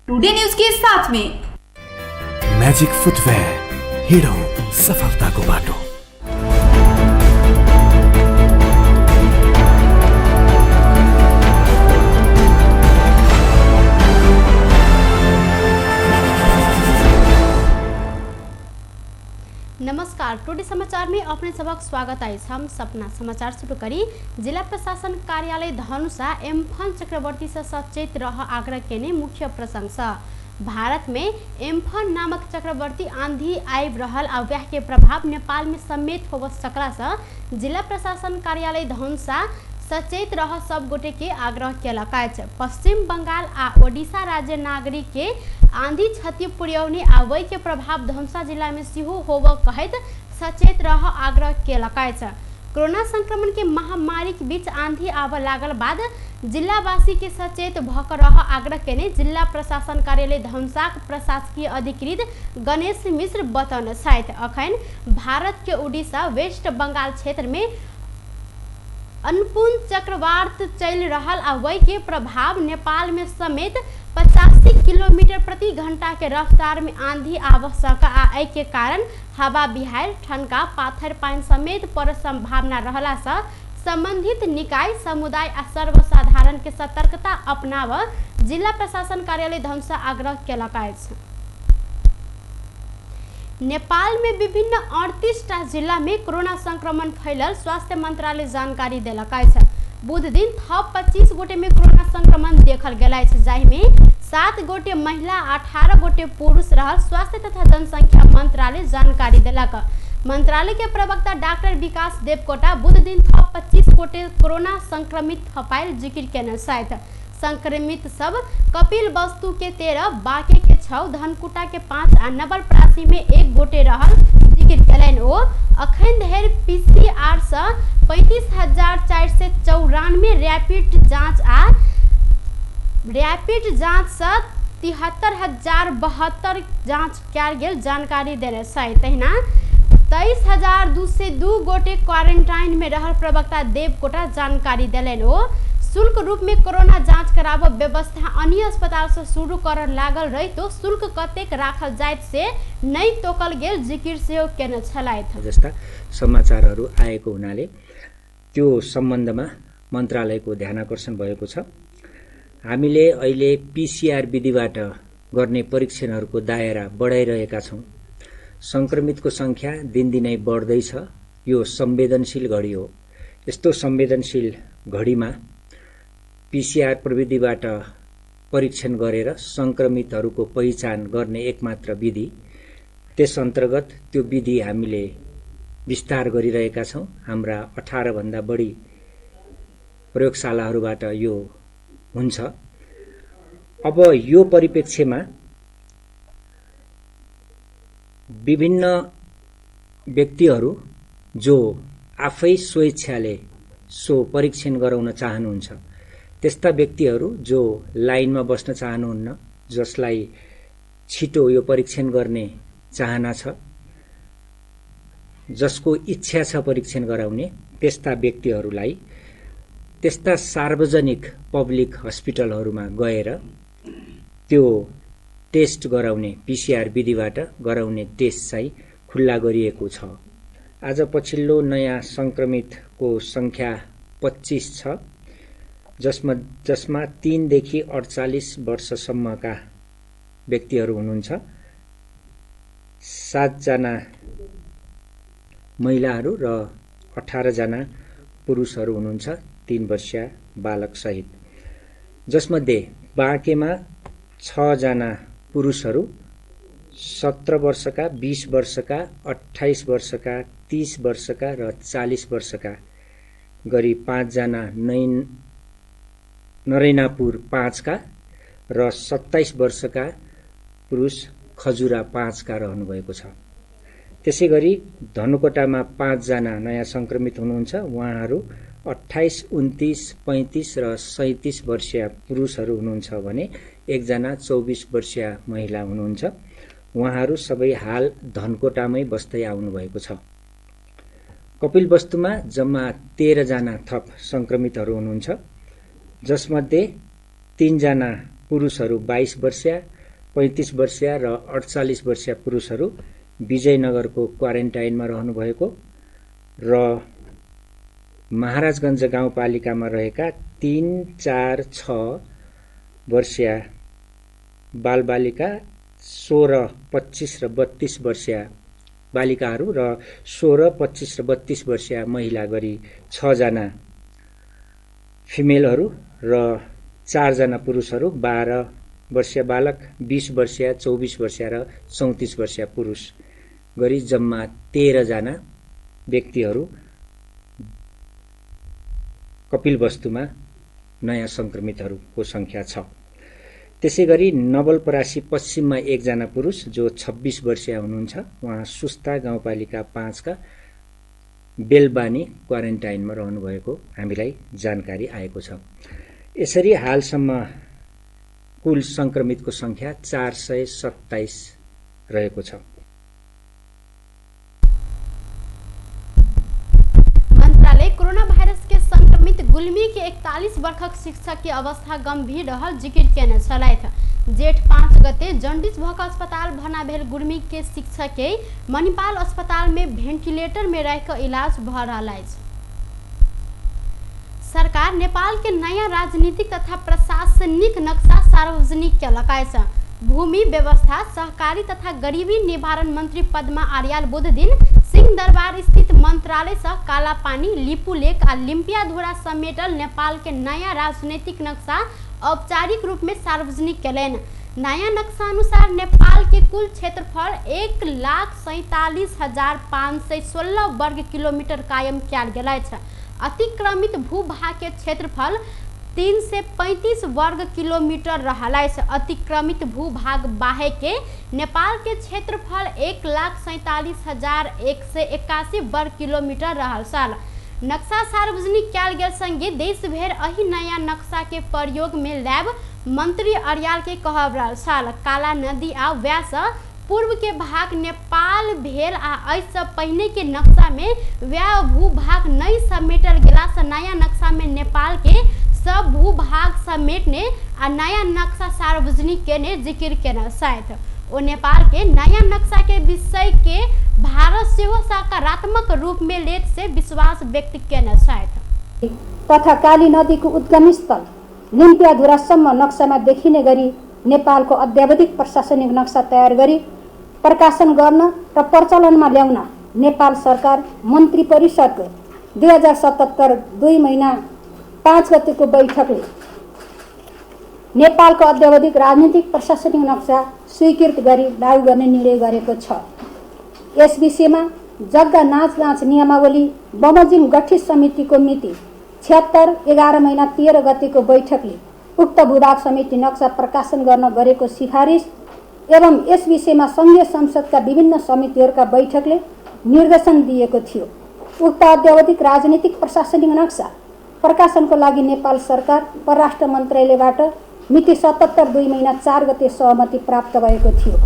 Today news के साथ में मैजिक फुटवेयर, हिडो सफलताको बाटो। नमस्कार, टुडे समाचार में अपने सबक स्वागत है। हम सपना समाचार शुरू करी। जिला प्रशासन कार्यालय धनुषा एम्फन चक्रवर्ती से सचेत रह आग्रह केने मुख्य प्रशंसा। भारत में एम्फन नामक चक्रवर्ती आंधी आइब रहल आ वह के प्रभाव नेपाल में समेत हो सकला से जिला प्रशासन कार्यालय धनुषा सचेत रह सब गोटे के आग्रह केलक अछि। पश्चिम बंगाल आ ओडिशा राज्य नागरिक के आंधी क्षति पुर्याउने आ वै के प्रभाव धनुषा जिला में सेहो होब कहैत सचेत रह आग्रह केलक अछि। कोरोना संक्रमण के महामारी के बीच आंधी आब लागल बाद जिलावासी के सचेत भक रह आग्रह केने जिला प्रशासन कार्यालय धनुषाक प्रशासकीय अधिकृत गणेश मिश्र बतौने छथि। अखन भारत के उड़ीसा वेस्ट बंगाल क्षेत्र में अनुपून चक्रवात चल रहल आ वै के प्रभाव नेपाल में समेत 85 किलोमीटर प्रति घंटा के रफ्तार में आंधी आवश्यक आ एहि के कारण हवा बिहार ठनका पाथर पानी समेत पर संभावना रहला से संबंधित निकाय समुदाय आ सर्वसाधारण के सतर्कता अपनाव जिला प्रशासन कार्यालय धनुषा आग्रह केलक अछि। नेपाल में विभिन्न 38 जिला में कोरोना संक्रमण फैलल स्वास्थ्य मंत्रालय जानकारी देलक अछि। बुध दिन थप 25 गोटे में कोरोना संक्रमण देखल गेल अछि, जाहि में 7 गोटे महिला 18 गोटे पुरुष रहल स्वास्थ्य तथा जनसंख्या मंत्रालय जानकारी देलक। मंत्रालय के प्रवक्ता डॉक्टर विकास देवकोटा बुध दिन थप 25 गोटे कोरोना संक्रमित पायल जिक्र केने छथि। संक्रमित सब कपिल वस्तु के 13, बांके के 6, धनकुटा के 5 आ नवलपरासी में 1 गोटे रहल जिक्र कयलनि। ओ अखन धरि PCR से 35,494 रैपिड जांच से 73,072 जांच कयल गेल जानकारी देने छथि। तहिना 23,202 गोटे क्वारंटाइन में रहल प्रवक्ता देवकोटा जानकारी देलनि। ओ शुल्क रूप में कोरोना जांच कराब व्यवस्था अन्य अस्पताल से शुरू कर लागल रही तो शुल्क कतेक राखल जाइत से नहीं तोकल गेल जिकिर से केने छलाइत। जस्ता समाचारहरू आएको हुनाले त्यो सम्बन्धमा मन्त्रालयको ध्यानाकर्षण भएको छ। हामीले अहिले PCR विधिबाट गर्ने परीक्षणहरूको दायरा बढाइरहेका छौं। संक्रमितको संख्या दिनदिनै बढ्दैछ। यो संवेदनशील घडी हो। यस्तो संवेदनशील घडीमा PCR प्रविधिबाट परीक्षण गरेर संक्रमितहरूको पहिचान गर्ने एकमात्र विधि, त्यस अन्तर्गत त्यो विधि हामीले विस्तार गरिरहेका छौं। हाम्रा 18 भन्दा बढी प्रयोगशालाहरूबाट यो हुन्छ। अब यो परिप्रेक्ष्यमा विभिन्न व्यक्तिहरू जो आफै स्वेच्छाले सो परीक्षण गराउन चाहनुहुन्छ, त्यस्ता व्यक्तिहरू जो लाइनमा बस्न चाहनुहुन्न, जसलाई छिटो यो परीक्षण गर्ने चाहना छ, जसको इच्छा छ परीक्षण गराउने, त्यस्ता व्यक्तिहरूलाई त्यस्ता सार्वजनिक पब्लिक हस्पिटलहरूमा गएर त्यो टेस्ट गराउने PCR विधिबाट गराउने टेस्ट चाहिँ खुल्ला गरिएको छ। आज पछिल्लो नयाँ संक्रमितको संख्या 25 छ, जसमा 3 देखि 48 वर्षसम्मका व्यक्तिहरू हुनुहुन्छ। 7 जना महिलाहरू र 18 जना पुरुषहरू हुनुहुन्छ, 3 वर्षीय बालक सहित। जसमध्ये बाँकेमा 6 जना पुरुषहरू 17 वर्षका, 20 वर्षका, 28 वर्षका, 30 वर्षका र 40 वर्षका गरी 5 जना नरैनापुर 5 का र 27 वर्षका पुरुष खजुरा 5 का रहनुभएको छ। त्यसैगरी धनुकोटामा 5 जना नयाँ संक्रमित हुनुहुन्छ। उहाँहरू 28, 29, 35 र 37 वर्षीय पुरुषहरू हुनुहुन्छ भने 1 जना 24 वर्षीय महिला हुनुहुन्छ। उहाँहरू सबै हाल धनकोटामै बस्दै आउनुभएको छ। कपिलवस्तुमा जम्मा 13 जना थप संक्रमितहरू हुनुहुन्छ, जसमध्ये 3 जना पुरुषहरू 22 वर्षीय 35 वर्षीय र 48 वर्षीय पुरुषहरू विजयनगरको क्वारेन्टाइनमा रहनुभएको र महाराजगञ्ज गाउँपालिकामा रहेका 3, 4, 6 वर्षीय बालबालिका, 16, 25 र 32 वर्षीय बालिकाहरू र 16, 25 र 32 वर्षीय महिला गरी 6 जना फिमेलहरू र 4 जना पुरुषहरू, 12 वर्षीय बालक, 20 वर्षीय, 24 वर्षीय र 34 वर्षीय पुरुष गरी जम्मा 13 जना व्यक्तिहरू कपिलवस्तुमा नयाँ संक्रमितहरूको संख्या छ। त्यसैगरी नवलपरासी पश्चिममा 1 जना पुरुष जो 26 वर्षीय हुनुहुन्छ, उहाँ सुस्ता गाउँपालिका 5 का बेलबानी क्वारेन्टाइनमा रहनुभएको हामीलाई जानकारी आएको छ। यसरी हालसम्म कुल संक्रमितको संख्या 427 रहेको छ। मंत्रालय कोरोना वायरस के संक्रमित गुल्मी के 41 वर्षक शिक्षक की अवस्था गंभीर रहल जिक्र केने छलैथ। जेठ 5 गते जन्डिस भक अस्पताल भर्ना भेल गुल्मी के शिक्षक के मणिपाल अस्पताल में वेंटिलेटर में रहकर इलाज भ रहल अछि। सरकार नेपाल के नया राजनीतिक तथा प्रशासनिक नक्शा सार्वजनिक केलक अछि। भूमि व्यवस्था, सहकारी तथा गरीबी निवारण मंत्री पद्मा आर्याल बुध दिन सिंह दरबार स्थित मंत्रालय से कालापानी, लिपुलेक आ लिम्पियाधुरा समेटल नेपाल के नया राजनीतिक नक्शा औपचारिक रूप में सार्वजनिक केलैन। नया नक्शा अनुसार नेपाल के कुल क्षेत्रफल 1,47,516 वर्ग किलोमीटर कायम किया गेल अछि। अतिक्रमित भूभाग के क्षेत्रफल 335 वर्ग किलोमीटर रहल अछि। अतिक्रमित भूभाग बाहे के नेपाल के क्षेत्रफल 1,47,181 वर्ग किलोमीटर रहल साल। नक्शा सार्वजनिक किया गेल संगे देश भर अही नया नक्शा के प्रयोग में लैब मंत्री अरियाल के कहब रहल साल। काला नदी आ व्यास पूर्व के भाग नेपाल भेल आ ऐसे पहिने के नक्शा में व्या भूभाग नहीं समेटल गेला से नया नक्शा में नेपाल के सब भूभाग समेटने आ नया नक्शा सार्वजनिक केने जिक्र केना साथ ओ नेपाल के नया नक्शा के विषय के भारत से सकारात्मक रूप में लेत से विश्वास व्यक्त केना साथ तथा काली नदी को उद्गम स्थल लिम्पियाधुरासम्म नक्सामा देखिने गरी नेपालको अद्यावधिक प्रशासनिक नक्सा तयार गरी प्रकाशन गर्न र प्रचलनमा ल्याउन नेपाल सरकार मन्त्री परिषदको 2077 2 महिना 5 गतेको बैठकले नेपालको अद्यावधिक राजनीतिक प्रशासनिक नक्सा स्वीकृत गरी लागू गर्ने निर्णय गरेको छ। यस विषयमा जग्गा नाच नियमावली बमोजिम गठित समितिको मिति 76 11 महिना 13 गतेको बैठकले उक्त भूभाग समिति नक्सा प्रकाशन गर्न गरेको सिफारिस एवं यस विषयमा संघीय संसदका विभिन्न समितिहरूका बैठकले निर्देशन दिएको थियो। उक्त अद्यावधिक राजनीतिक प्रशासनिक नक्सा प्रकाशनको लागि नेपाल सरकार परराष्ट्र मन्त्रालयबाट मिति 77 2 महिना 4 गते सहमति प्राप्त भएको थियो।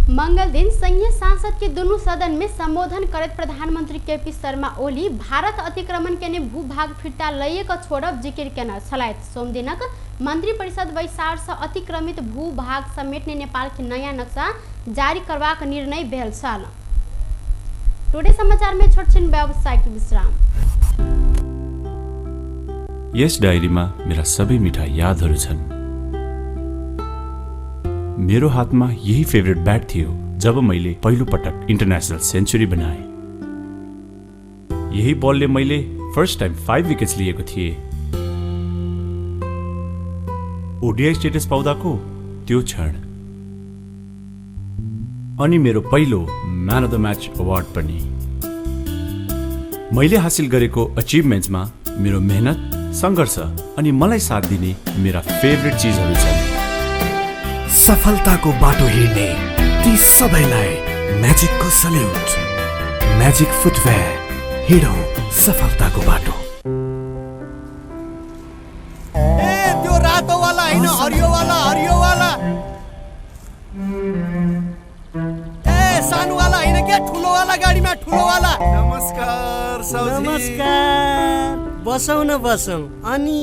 मंगल दिन संघीय सांसद के दोनों सदन में संबोधन करत प्रधानमंत्री केपी शर्मा ओली भारत अतिक्रमण के भूभाग फिर्ता लैएको छोड़ब जिक्र केना छलैथ। सोमदिनक मंत्री परिषद बैसार से अतिक्रमित भूभाग समेटने नेपाल के नया नक्शा जारी करबाक निर्णय भेल छल। टुडे समाचार में छोटछिन व्यावसायिक विश्राम। यस डायरीमा मेरा सबै मिठा यादहरू छन्। मेरो हातमा यही फेभरेट ब्याट थियो जब मैले पहिलो पटक इन्टरनेशनल सेन्चुरी बनाए। यही बलले मैले फर्स्ट टाइम 5 विकेट्स लिएको थिएँ। ओडीआई स्टेटस पाउँदाको त्यो क्षण अनि मेरो पहिलो man of the match award पनि। मैले हासिल गरेको अचिभमेन्ट्समा मेरो मेहनत, संघर्ष अनि मलाई साथ दिने मेरा फेभरेट चीजहरू छन्। सफलताको बाटो हिँड्ने ती सबैलाई म्याजिकको सल्युट। म्याजिक फुटवेयर, हिँडौँ सफलताको बाटो। त्यो रातो वाला हैन, हरियो वाला, हरियो वाला। सानो वाला हैन के, ठुलो वाला गाडीमा ठुलो वाला। नमस्कार साउजी। नमस्कार। बसौँ न बसौँ। अनि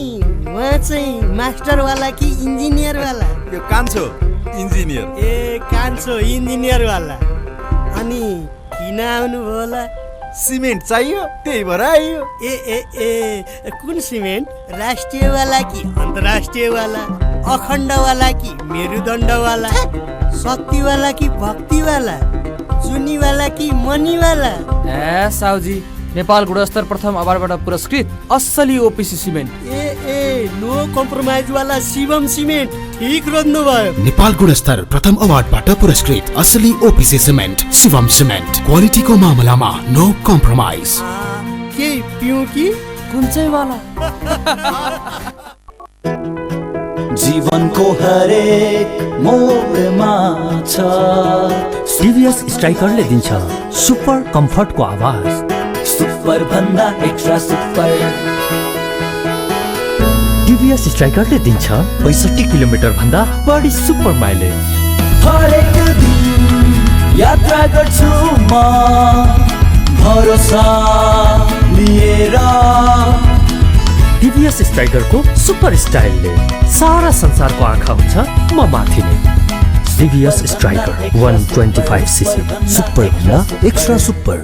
उहाँ चाहिँ मास्टरवाला कि इन्जिनियरवाला? यो कान्छो इन्जिनियर। ए कान्छो इन्जिनियरवाला। अनि किन आउनुभयो होला? सिमेन्ट चाहियो त्यही भएर आइयो। ए ए ए कुन सिमेन्ट? राष्ट्रियवाला कि अन्तर्राष्ट्रियवाला? अखण्डवाला कि मेरुदण्डवाला? शक्तिवाला कि भक्तिवाला? जुनीवाला कि मनीवाला? ए साउजी, नेपाल गुणस्तर प्रथम अवार्डबाट पुरस्कृत असली ओपिसी सिमेन्ट। ए नो कम्प्रोमाइज वाला शिवम सिमेन्ट ठीक रोज्नु भयो। नेपाल गुणस्तर प्रथम अवार्डबाट पुरस्कृत असली ओपिसी सिमेन्ट शिवम सिमेन्ट, क्वालिटीको मामलामा नो कम्प्रोमाइज। के पिउँ कि कुन चाहिँ वाला? जीवनको हरेक मोडमा छ टिभीएस स्ट्राइकरले दिन्छ सुपर कम्फर्टको आवाज। सुपर भन्दा एक्स्ट्रा सुपर। टिभीएस स्ट्राइकरले दिन्छ 65 किलोमिटर भन्दा बढी सुपर माइलेज। हरेक दिन यात्रा गर्छु म भरोसा लिएर। टिभीएस स्ट्राइकरको सुपर स्टाइलले सारा संसारको आँखा हुन्छ म माथि नै। टिभीएस स्ट्राइकर 125cc सुपर भन्दा एक्स्ट्रा सुपर।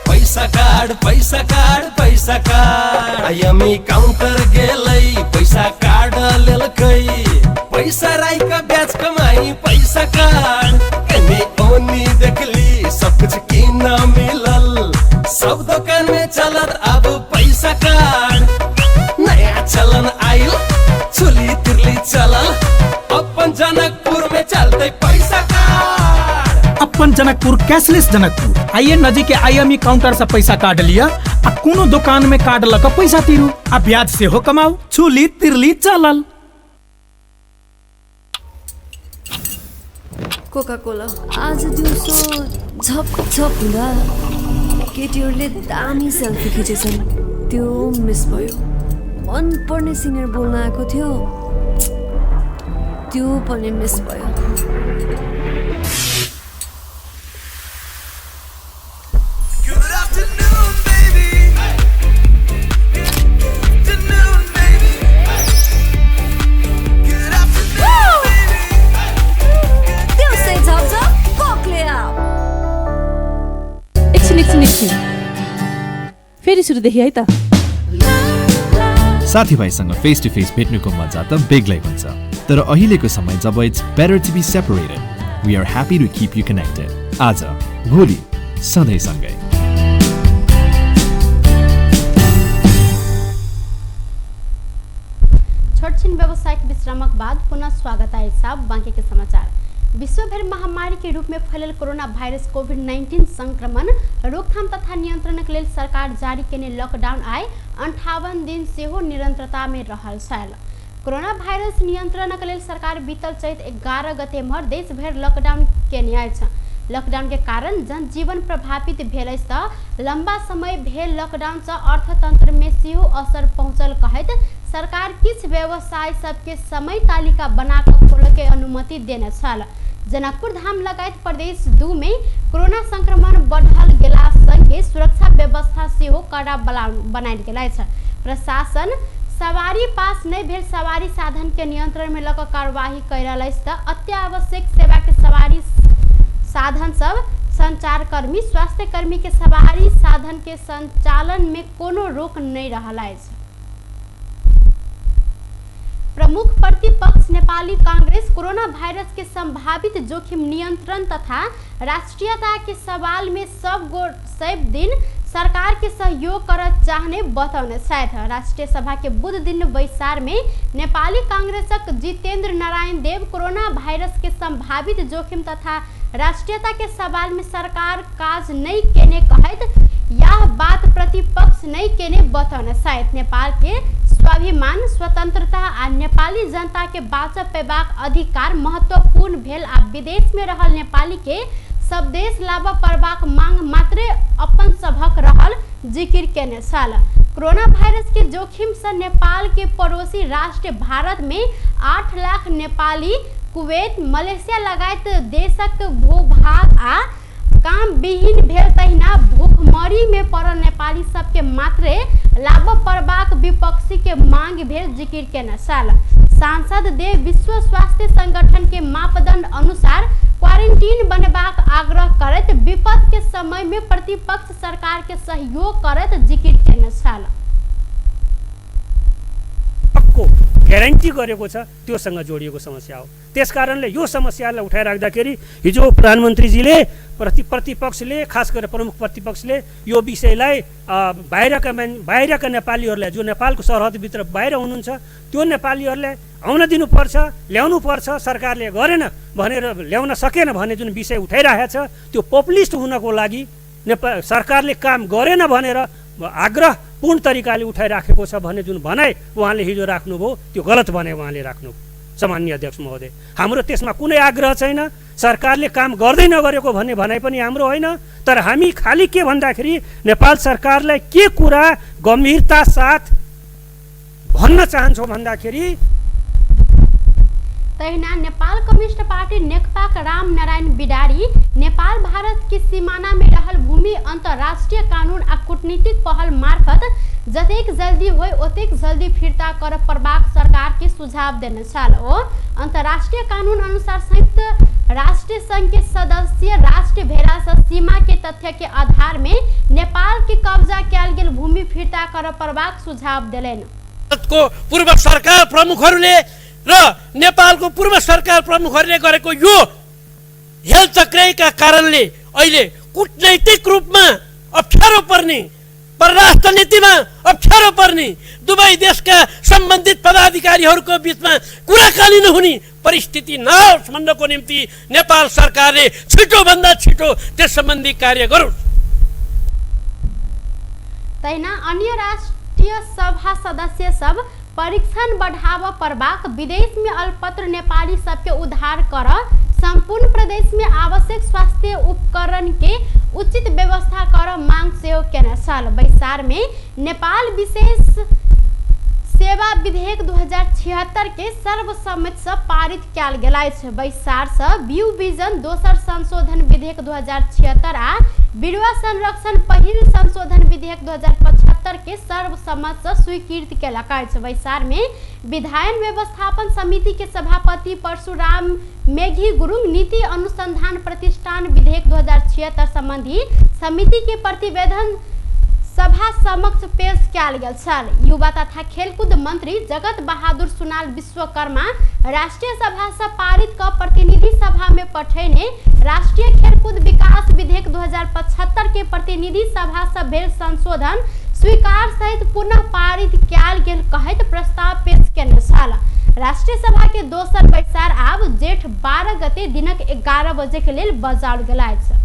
पैसा कार्ड पैसा कार्ड पैसा कार्ड आइएमई काउन्टर गेलै पैसा कार्ड लेलकै। पैसा राईका ब्याज कमाई पैसा कार्ड कने ओनी देखली सब कुछ किन मिलल। सब दुकान में चलत अब पैसा कार्ड। नया चलन आइल चुली तिरली चलल। अपन जनकपुर में चलते पैसा कार्ड। अपन जनकपुर कैशलेस जनकपुर। आइए नजीक के आईएमई काउंटर से पैसा काट लिया आ कोनो दुकान में काट लक पैसा तिरू आ ब्याज से हो कमाऊ। चुली तिरली चलल। कोका कोला आज दिउँसो झप झप हुँदा केटीहरूले दामी सेल्फी खिचेछन्। त्यो मिस भयो। मन पर्ने सिङ्गर बोल्न आएको थियो, त्यो पनि मिस भयो। फेरि सुरुदेखि है त। साथीभाइसँग फेस टु फेस भेट्नुको मजा त बेग्लै हुन्छ, तर अहिलेको समय जब it's better to be separated, we are happy to keep you connected. आज भोलि सधैँ सँगै। छोटछिन व्यावसायिक विश्रामक बाद पुनः स्वागत है साहब। बाकी के समाचार। विश्वभर महामारी के रूप में फैलल कोरोना भाइरस कोभिड-19 संक्रमण रोकथाम तथा नियंत्रण के लिए सरकार जारी केने लॉकडाउन आए 58 दिन से हो निरंतरता में रहल छल। कोरोना भाइरस नियंत्रण के लिए सरकार बीतल चैत 11 गते भर देश भर लॉकडाउन केने आए। लॉकडाउन के कारण जनजीवन प्रभावित भेल लंबा समय भेल लॉकडाउन से अर्थतंत्र में सेहो असर पहुंचल कहत सरकार किस व्यवसाय सबके समय तालिका बनाकर खोले के अनुमति देने छल। जनकपुर धाम लगायत प्रदेश 2 में कोरोना संक्रमण बढ़ल गेला संगे सुरक्षा व्यवस्था सेहो कड़ा बनायल गेल छै। प्रशासन सवारी पास नहीं भेल सवारी साधन के नियंत्रण में लक कार्यवाही कर रहल अछि। अत्यावश्यक सेवा के सवारी साधन सब संचार कर्मी स्वास्थ्य कर्मी के सवारी साधन के संचालन में कोनो रोक नहीं रहल अछि। प्रमुख प्रतिपक्ष नेपाली कांग्रेस कोरोना वायरस के संभावित जोखिम नियंत्रण तथा राष्ट्रीयता के सवाल में सब दिन सरकार के सहयोग कर चाहने बतौने साथ राष्ट्रीय सभा के बुध दिन बैसार में नेपाली कांग्रेसक जितेंद्र नारायण देव कोरोना वायरस के संभावित जोखिम तथा राष्ट्रीयता के सवाल में सरकार काज नहीं केने कहत यह बात प्रतिपक्ष नहीं केने बतौने साथ नेपाल के स्वाभिमान स्वतंत्रता आ नेपाली जनता के बाँचब पेबाक अधिकार महत्वपूर्ण भेल आ विदेश में रहल नेपाली के सब देश लाभ करबाक मांग मात्रे अपन सभक रहल जिक्र केने छल। कोरोना वायरस के जोखिम से नेपाल के पड़ोसी राष्ट्र भारत में 8 लाख नेपाली कुवैत मलेशिया लगायत देशक भूभाग आ काम विहीन भेल तहिना भूख मरी में पड़ल नेपाली सबके मात्रे लाभ परबाक विपक्षी के मांग भेल जिकिर के साल सांसद देव विश्व स्वास्थ्य संगठन के मापदंड अनुसार क्वारंटीन बनेबाक आग्रह करत विपद के समय में प्रतिपक्ष सरकार के सहयोग करत जिकिर के साल को ग्यारेन्टी गरेको छ त्योसँग जोडिएको समस्या हो। त्यसकारणले यो समस्यालाई उठाइराख्दाखेरि हिजो प्रधानमन्त्रीजीले प्रतिपक्षले खास गरेर प्रमुख प्रतिपक्षले यो विषयलाई बाहिरका नेपालीहरूलाई जो नेपालको सरहदभित्र बाहिर हुनुहुन्छ त्यो नेपालीहरूलाई आउन दिनुपर्छ, ल्याउनु पर्छ, सरकारले गरेन भनेर ल्याउन सकेन भने जुन विषय उठाइरहेको छ त्यो पपुलिस्ट हुनको लागि सरकारले काम गरेन भनेर आग्रह पूर्ण तरिकाले उठाइराखेको छ भन्ने जुन भनाइ उहाँले हिजो राख्नुभयो त्यो गलत भनाइ उहाँले राख्नु। सामान्य अध्यक्ष महोदय, हाम्रो त्यसमा कुनै आग्रह छैन, सरकारले काम गर्दै नगरेको भन्ने भनाइ पनि हाम्रो होइन। तर हामी खालि के भन्दाखेरि नेपाल सरकारलाई के कुरा गम्भीरता साथ भन्न चाहन्छौँ भन्दाखेरि तहिना नेपाल कम्युनिस्ट पार्टी नेकपाका राम नारायण बिडारी नेपाल भारत की सीमाना में रहल भूमि अंतर्राष्ट्रीय कानून आ कूटनीतिक पहल मार्फत जतेक जल्दी होय ओतेक जल्दी फिर्ता कर परबाक सरकार के सुझाव देने छल। ओ अंतर्राष्ट्रीय कानून अनुसार संयुक्त राष्ट्र संघ के सदस्य राष्ट्र भेला से सीमा के तथ्य के आधार में नेपाल के कब्जा कैल गेल भूमि फिर्ता कर परबाक सुझाव दिलेन। पूर्व सरकार प्रमुखहरूले र नेपालको पूर्व सरकार प्रमुखहरूले गरेको यो हेलचक्राइका कारणले अहिले कूटनैतिक रूपमा अप्ठ्यारो पर्ने, परराष्ट्र नीतिमा अप्ठ्यारो पर्ने, दुवै देशका सम्बन्धित पदाधिकारीहरूको बीचमा कुराकानी नहुने परिस्थिति नहोस् भन्नको निम्ति नेपाल सरकारले छिटोभन्दा छिटो त्यस सम्बन्धी कार्य गरोस्। तैना अन्य राष्ट्रिय सभा सदस्य सब परीक्षण बढ़ावा परबाक विदेश में अल्पत्र नेपाली सबके उद्धार कर संपूर्ण प्रदेश में आवश्यक स्वास्थ्य उपकरण के उचित व्यवस्था कर मांग से केने साल बैसार में नेपाल विशेष सेवा विधेयक 2076 के सर्वसम्मति से पारित कैल गेल छै। बैसार से व्यू विजन दोसर संशोधन विधेयक 2076 आ बिरुवा संरक्षण पहिल संशोधन विधेयक 2075 के सर्वसम्मत से स्वीकृत केलक अछि। बैसार में विधायन व्यवस्थापन समिति के सभापति परशुराम मेघी गुरुङ नीति अनुसंधान प्रतिष्ठान विधेयक 2076 संबंधी समिति के प्रतिवेदन सभा समक्ष पेश कैल गेल छल। युवा तथा खेलकूद मंत्री जगत बहादुर सुनाल विश्वकर्मा राष्ट्रीय सभा से पारित क प्रतिनिधि सभा में पठेने राष्ट्रीय खेलकूद विकास विधेयक 2075 के प्रतिनिधि सभा से भेल संशोधन स्वीकार सहित पुनः पारित कैल गेल कहत प्रस्ताव पेश केने छल। राष्ट्रीय सभा के दोसर बैसार आब जेठ 12 गते दिनक 11 बजे के लेल बजाओल गेल अछि।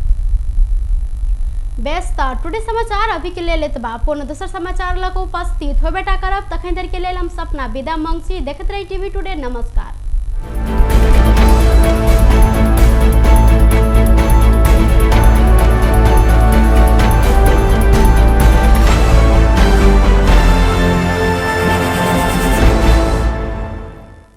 व्यस्त टुडे समाचार अभी के लेल एतबा पूर्ण दोसर समाचार लग उपस्थित हो बेटा करब तखन धरि के लेल हम सपना विदा मंगसी देखते रही टीवी टुडे। नमस्कार।